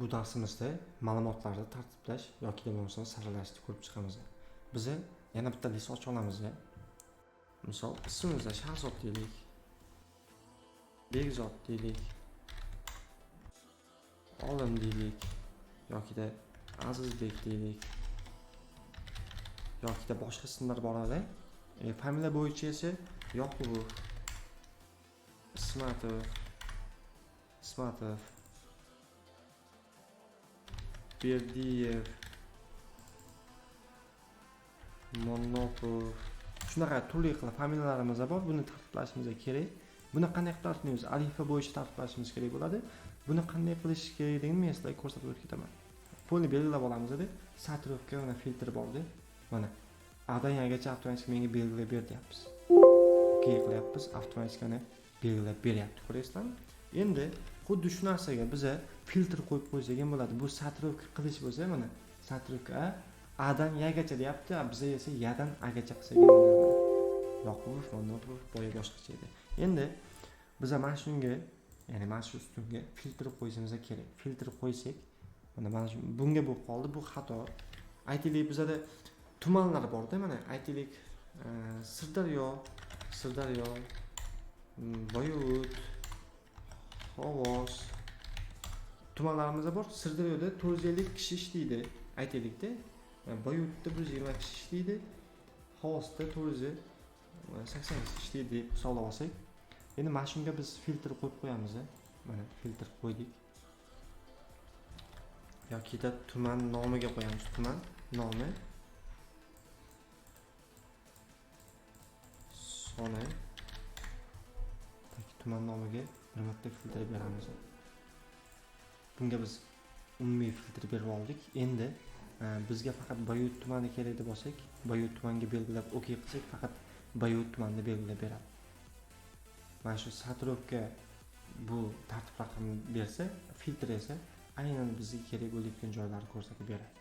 Bu darsimizda ma'lumotlarni tartiblash yoki bo'lmasa saralashni ko'rib chiqamiz. Biz yana bitta list ochib olamiz. Misol, ismimizda Shahzod deylik, Bekzod deylik, Olim deylik yokida Azizbek deylik yokida boshqa ismlar bor edi. Familiya bo'yicha esa Yoqubov, Ismatov, Ismatov, Berdiyev, Monopov, shunaqa turli xil familiyalarimiz bor. Buni tartiblashimiz kerak. Buni qanday qilib tartiblaymiz? Alifba bo'yicha tartiblashimiz kerak bo'ladi. Buni qanday qilish kerakligini men sizlarga ko'rsatib o'tib ketaman. Polni belgilab olamiz. Сортировка, mana filtr borda. Mana A'dan Yagacha avtomatik menga belgilab ber deyapmiz. Okey qilyapmiz, avtomatik belgilab beryapti, ko'ryapsizlarmi? Endi xuddi shu narsaga biza filtr qo'yib qo'ysak ham bo'ladi. Bu сортировка qilish bo'lsa, mana сортировка A'dan Yagacha deyapti, a biza esa Yadan Agacha qilsak ham bo'ladi. Yoqubov, Monopov boya boshqacha edi. Endi biza mana shunga, ya'ni mana shu ustunga filtr qo'yishimiz kerak. Filtr qo'ysak, mana shu bunga bo'lib qoldi, bu xato. Aytaylik, bizada tumanlar borda, mana aytaylik, Sirdaryo, Sirdaryo, Boyovut, Xovos tumanlarimiz bor. Sirdaryoda 450 kishi ishlaydi, aytaylikda. Boyovutda 120 kishi ishlaydi, Xovosda 480 kishi ishlaydi deb hisoblab olsak, endi mana shunga biz filtr qo'yib qo'yamiz. Mana filtr qo'ydik. Yokida tuman nomiga qo'yamiz. Tuman nomi soni, tuman nomiga bir marta filtr beramiz. Bunga biz umumiy filtr berib oldik. Endi bizga faqat Boyovut tumani kerak deb olsak, Boyovut tumaniga belgilab OK qilsak, faqat Boyovut tumanini belgilab beradi. Mana shu сортировка bu tartib raqam bersa, filtr esa aynan bizga kerak bo'layotgan joylarni ko'rsatib beradi.